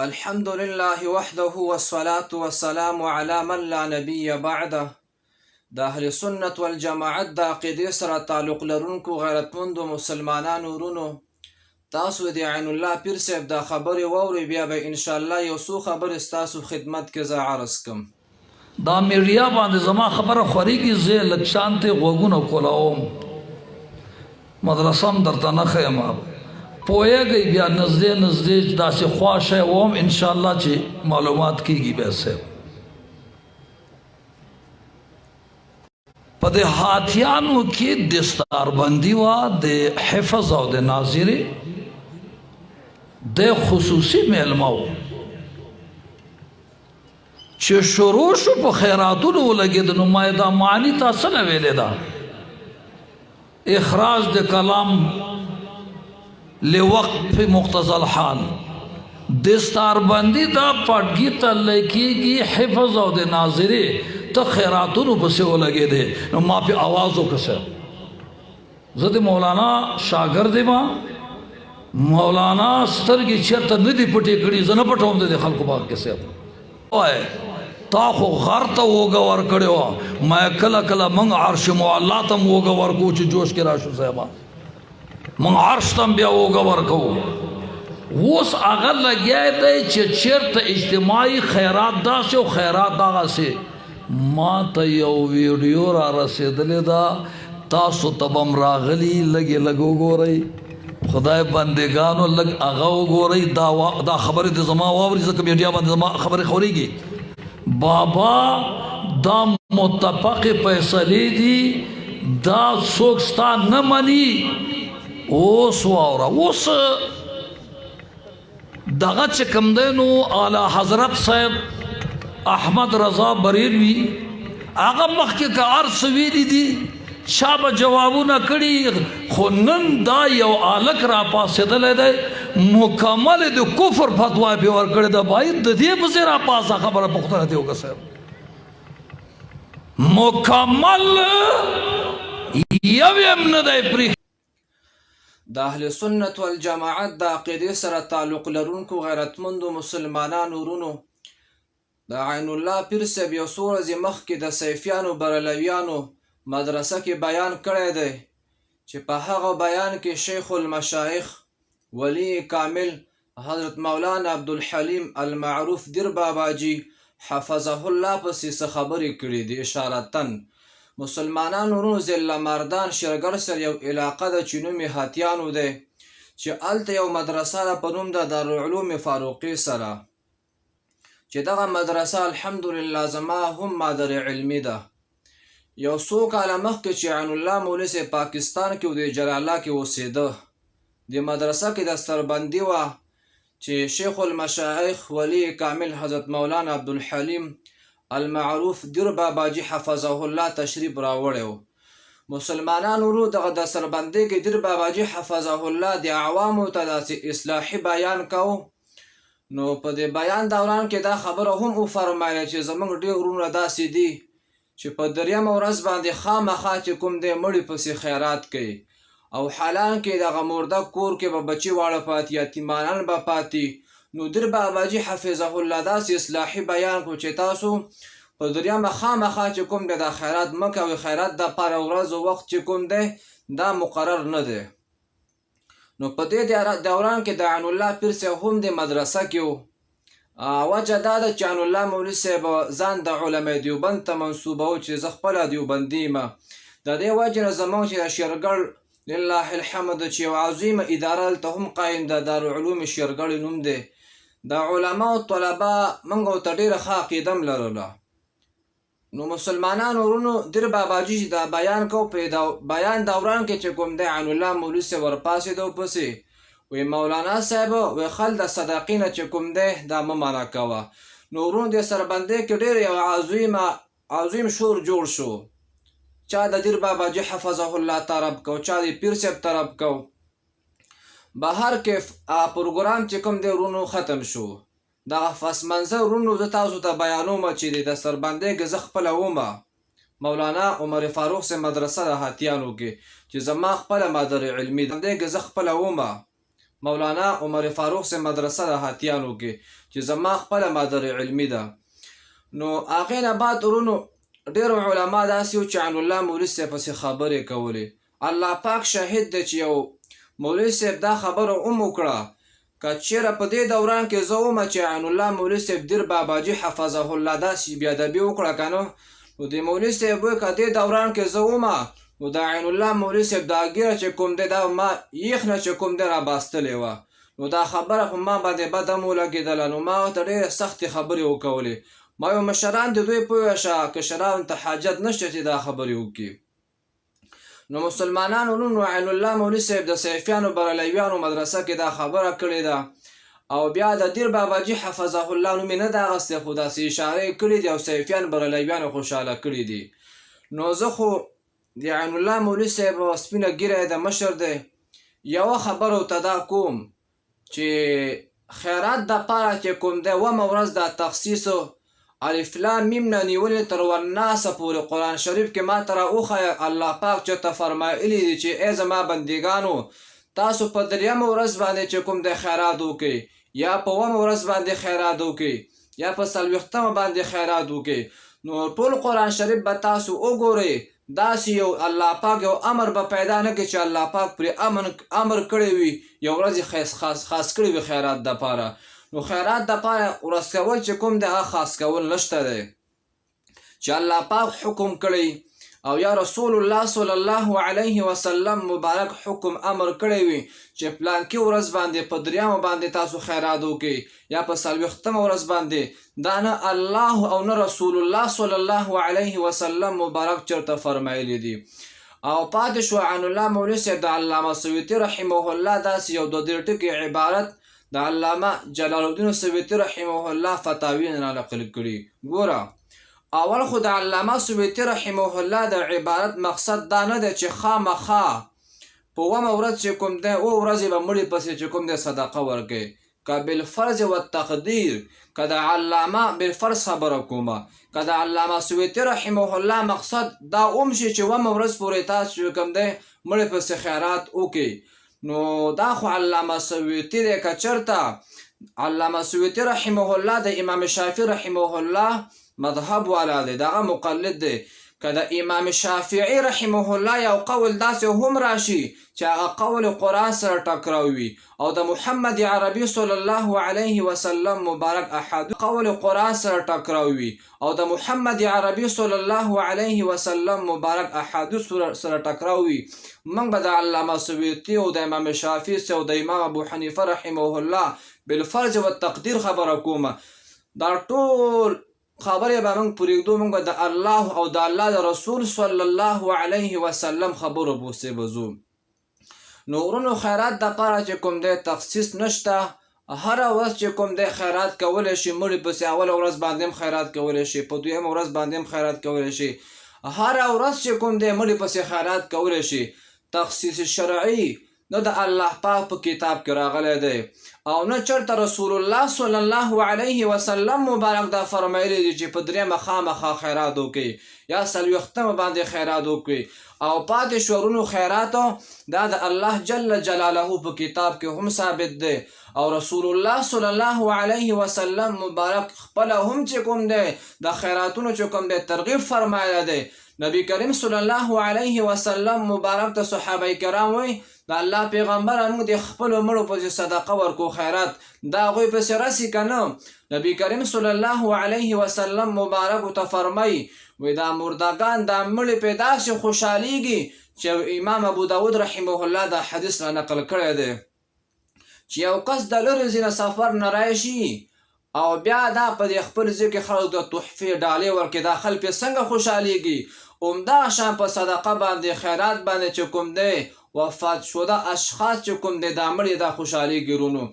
الحمد لله وحده والصلاة والسلام على من لا نبي بعده. د اهل سنت والجماعت د عقیدې سره تعلق لرونکو غیرتمندو مسلمانانو ورونو، تاسو د عین الله پیر صاحب دا خبرې واورئ، بیا به انشاءالله یو څو خبرې ستاسو خدمت کې زه عرض کوم. دا میډیا باندې زما خبره خوريږي، زه لږ شانتې غوږونه کولاوم، مدرسه هم درته نه ښیم، پوهېږئ بیا نږدې نږدې داسې خوا شی وم انشاءالله چې معلومات کېږي. بیا صاحب په دې هاتیانو کې دستاربندي وه د حفظ او د ناظرې د خصوصي میلمه و چې شروع شو په خیراتونو ولګېد. نو ما دا معنی تاسو نه ویلې ده، اخراج د کلام لوقف مقتضى الحال. دستاربندی دا پټګي ته لکېږي حفظ او د ناظرې، ته خیراتونو پسې ولګېدې. نو ما پې اواز وکړ، زه د مولانا شاګرد یم، مولانا سترګې چېرته نه دي پټې کړي، زه نه پټوم د خلکو باغ کې. صاحب وای تا خو غر ته وګه ور کړو، ما کله کله مونږ عرش معلا ته وګه ورکو چې جوش کې راشو. صاحب مونږ عرش ته بیا وګه ورکو. اوس هغه لګیا دی چې چېرته اجتماعي خیرات داسې او خیرات دغسې. ما ته یو ویډیو را رسېدلې ده، تاسو ته به هم راغلي، لږ یې لږ وګورئ. خدای بندګانو لږ هغه وګورئ، دا دا خبرې د زما واوري، ځکه میډیا باندې زما خبرې خورېږي. بابا دا متفق فیصلې دي، دا څوک ستا نه مني. اوس واوره، اوس دغه چې کوم دی نو اعلی حضرت صاحب احمد رضا بریلوی هغه مخکې که هر څه ویلي دي، چا به جوابونه کړي، خو نن دا یو الک را پاڅېدلی دی، مکمل د کفر فتوا پې ورکړې ده. باید د دې پسې را پاڅه، خبره پوښتنه دې وکړه صاحب. مکمل یو یې هم نه دی پرېښی. د اهل سنت والجماعت د عقیدې سره تعلق لرونکو غیرتمندو مسلمانانو ورونو، د عین الله پیر صاحب یو څو ورځې مخکې د سیفیانو برلویانو مدرسه کې بیان کړی دی چې په هغه بیان کې شیخ المشایخ ولی کامل حضرت مولانا عبدالحلیم المعروف دیر باباجي حفظه الله پسې څه خبرې کړې دي اشارتاً. مسلمانانو ورونو، ضلع مردان شیرګړ سره یو علاقه ده چې نوم یې هاتیانو دی چې هلته یو مدرسه ده په نوم د دارالعلوم فاروقې سره چې دغه مدرسه الحمدلله زما هم مادر علمي ده. یو څو کاله مخکې چې عین الله مولوي صاحب پاکستان کې و د جلاله کې اوسېده، د مدرسه کې دستربندي وه چې شیخ المشایخ ولی کامل حضرت مولانا عبدالحلیم المعروف دیر باباجي حفظه الله تشریف راوړی و. مسلمانانو ورو، دغه دستربندۍ کې دیر باباجي حفظه الله د عوامو ته داسې اصلاحي بیان کاوه. نو په دې بیان دوران کې دا خبره هم وفرمایله چې زمونږ ډېر وروڼه داسې دي چې په دریمه ورځ باندې خامخا چې کوم دی مړي پسې خیرات کوي او حالانکه دغه مرده کور کې به بچي واړه پاتې، یتیمانان به پاتې. نو در باباجي حفظه الله داسې اصلاحي بیان کړو چې تاسو په دریمه خامخا چې کوم دی دا خیرات مه کوئ، خیرات دپاره ورځ او وخت چې کوم دی دا مقرر نه دی. نو په دې دوران کې د عین الله پیر صاحب هم د مدرسه کې و. وجه دا ده چې عین الله مولوي صاحب ځان د علماء دیوبند ته منسوبوو چې زه خپله دیوبندي یم. د دې وجې نه زموږ چې د شیرګړ لله الحمد چې یو عظیمه اداره دلته هم قایم ده، دارالعلوم شیرګړ نوم دی، د علماء او طلبه موږ ورته ډېره ښه عقیده هم لرله. نو مسلمانانو ورونو، دیر باباجي چې دا بیان کو، په دا بیان دوران کې چې کوم دی عین الله مولوي صاحب ورپاڅېده او پسې وی مولانا صاحب وی خل د صدقې نه چې کوم دی دا مه منع کوه. نو ورونو، دې سربندۍ کې ډېر یو عظیمه عظیم شور جوړ شو، چا د دیر باباجي حفظه الله طرف کو، چا د پیر صاحب طرف کو. بهر کې پروګرام چې کوم دی ورونو ختم شو. دغه پس منظر ورونو زه تاسو ته بیانوم چې د دستربندۍ کې زه خپله وم، مولانا عمر فاروق صاحب مدرسه د هاتیانو کې چې زما خپله مادر علمي ده کې زه خپله وم، مولانا عمر فاروق صاحب مدرسه ده هاتیانو کې چې زما خپله مادر علمي ده. نو هغې نه بعد ورونو ډېر علما داسې وو چې عین الله مولوي صاحب پسې خبرې کولې. الله پاک شاهد دی چې یو مولوي صاحب دا خبره هم وکړه، که چېرې په دې دوران کې زه وم چې عین الله مولوي صاحب دیر باباجي حفظه الله داسې بې ادبي وکړه که نه، نو د مولوي صاحب وایي که دې دوران کې زه وم نو د عین الله مولوي صاحب دا ږیره چې کوم دی دا ما یخ نه چې کوم دی راباستلې وه. نو دا خبره په ما باندې بده هم ولګېدله، نو ما ورته ډېرې سختې خبرې وکولې. ما ویل مشران دې دوی پوه شه، کشرانو ته حاجت نشته چې دا خبرې وکړي. نو مسلمانانو نو عین الله مولوي صاحب د سیفیانو بریلویانو مدرسه کې دا خبره کړې ده او بیا د دیر باباجي حفظه الله نوم یې نه ده اخیستی، خو داسې اشاره یې کړې دي او سیفیان بریلویانو خوشحاله کړي دي. نو زه خو د عین الله مولوي صاحب سپینه ږیره یې ده، مشر دی، یوه خبره ورته دا کوم چې خیرات د پاره چې کوم دی ومه ورځ دا تخصیص الف لام میم نه نیولې تر والناس پورې قرآن شریف کې ما ته را وښیه الله پاک چېرته فرمایلي دي چې ای زما بندګانو تاسو په دریمه ورځ باندې چې کوم دی خیرات وکړئ، یا په اوومه ورځ باندې خیرات وکړئ، یا په څلوېښتمه باندې خیرات وکړئ. نو ټول قرآن شریف به تاسو وګورئ، داسې یو الله پاک یو امر به پیدا نه کړي چې الله پاک پرې امر کړی وي، یو ورځ یې خاص خاص کړی وي خیرات دپاره. نو خیرات دپاره ورځ کول چې کوم دی هغه خاص کول نشته دی چې الله پاک حکم کړی او یا رسول الله صلی الله علیه وسلم مبارک حکم امر کړی وي چې پلانکي ورځ باندې په دریمه باندې تاسو خیرات وکړئ یا په څلوېښتمه ورځ باندې، دا نه الله او نه رسول الله صلی الله علیه وسلم مبارک چرته فرمایلی دي. او پاتې شو عین الله مولوي صاحب د علامه سیوطي رحمه الله داسې یو دوه درې ټکي عبارت د علامه جلال الدین سیوطي رحمه الله فتاوی نه نقل کړي. ګوره اول خو د علامه سیوطي رحمه الله د عبارت مقصد دا نه دی چې خامخا په اوومه ورځ چې کوم دی اووه ورځې به مړي پسې چې کوم دی صدقه ورکوي، که بالفرض والتقدیر، که د علامه بالفرض خبره کومه، که د علامه سیوطي رحمه الله مقصد دا هم شي چې اوومه ورځ پورې تاسو چې کوم دی مړي پسې خیرات وکړئ، نو دا خو علامه سیوطي دی. که چېرته علامه سیوطي رحمه الله د امام شافعي رحمه الله مذهب والا دی، دغه مقلد دی، که د امام شافعي رحمه الله یو قول داسې هم راشي چې هغه قول قرآن سره ټکراو وي او د محمد عربي صلی الله علیه وسلم مبارک احادیث قول قرآن سره ټکراو وي او د محمد عربي صلی الله علیه وسلم مبارک احادیث سره ټکراو وي، موږ به د علامه سیوطي او د امام شافعي او د امام ابو حنیفه رحمه الله بالفرض والتقدیر خبره کوم، دا ټول خبرې به موږ پرېږدو، موږ به د الله او د الله د رسول صلی الله علیه وسلم خبرو پسې به ځو. نو ورونو خیرات دپاره چې کوم دی تخصیص نشته، هره ورځ چې کوم دی خیرات کولی شي، مړي پسې اوله ورځ باندې هم خیرات کولی شي، په دویمه ورځ باندې هم خیرات کولی شي، هره ورځ چې کوم دی مړي پسې خیرات کولی شي. تخصیص شرعي نه د الله پاک په کتاب کې راغلی دی او نه چرته رسول الله صلی الله علیه وسلم مبارک دا فرمایلی دی چې په درېیمه خامخا خیرات وکړئ یا څلوېښتمه باندې خیرات وکړئ. او پاتې شو ورونو خیرات دا د الله جل جلاله په کتاب کې هم ثابت دی او رسول الله صلی الله علیه وسلم مبارک خپله هم چې کوم دی د خیراتونو چې کوم دی ترغیب فرمایلی دی. نبی کریم صلی الله علیه وسلم مبارک ته صحابه کرام وایي د الله پیغمبر موږ د خپلو مړو پسې صدقه ورکو خیرات دا هغوی پسې رسي که نه؟ نبی کریم صلی الله علیه وسلم مبارک ورته فرمایي وایي دا مردګان دا مړي پرې داسې خوشحالیږي چې امام ابو داود رحمه الله دا حدیث را نقل کړی دی چې یو کس د لرې ځای نه سفر نه راشي او بیا دا په دې خپل ځای کې خلکو ته تحفې ډالۍ ورکړي، دا خلک پرې څنګه خوشحالېږي؟ همدغه شان په صدقه باندې خیرات باندې چې کوم دی وفات شده اشخاص چې کوم دی دا مړي دا خوشحالېږي. رونو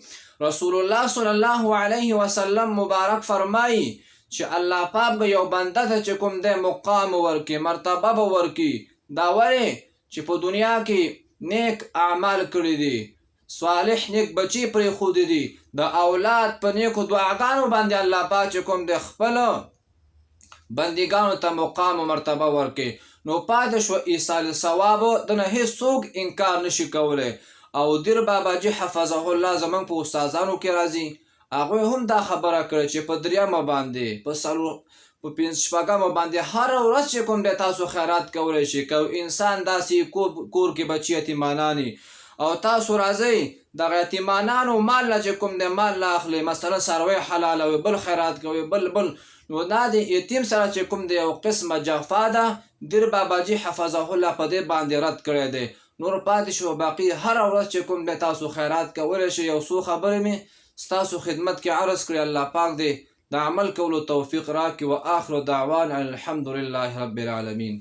رسول الله صلی الله علیه وسلم مبارک فرمایي چې الله پاک به یو بنده ته چې کوم دی مقام ورکړي، مرتبه به ورکړي، دا ولې چې په دنیا کې نیک اعمال کړي دي، صالح نیک بچي پرېښودي دي، د اولاد په نیکو دعاګانو باندې الله پاک چې کوم دی خپل بندګانو ته مقام او مرتبه ورکړي. نو پاتې شو ایصال ثواب، د نه هیڅوک انکار نشي کولی. او دیر باباجي حفظه الله زمونږ په استادانو کې راځي، هغوی هم دا خبره کړې چې په دریمه باندې، په څلور، په پنځ شپږمه باندې هره ورځ چې کوم دی تاسو خیرات کولی شئ. که انسان داسې کور کې بچي یتیمانان او تاسو راځئ دغه یتیمانانو مال نه چې کوم دی مال نه اخلئ، مثلا څاروی حلالوئ، بل خیرات کوئ، بل بل، نو دا د یتیم سره چې کوم دی یو قسمه جفا ده. دیر باباجي حفظه الله په دې باندې رد کړی دی. نور پاتې شو باقي هره ورځ چې کوم دی تاسو خیرات کولی شئ. یو څو خبرې مې ستاسو خدمت کې عرض کړې، الله پاک دې د عمل کولو توفیق راکړي. واخر دعوانا الحمد لله رب العالمین.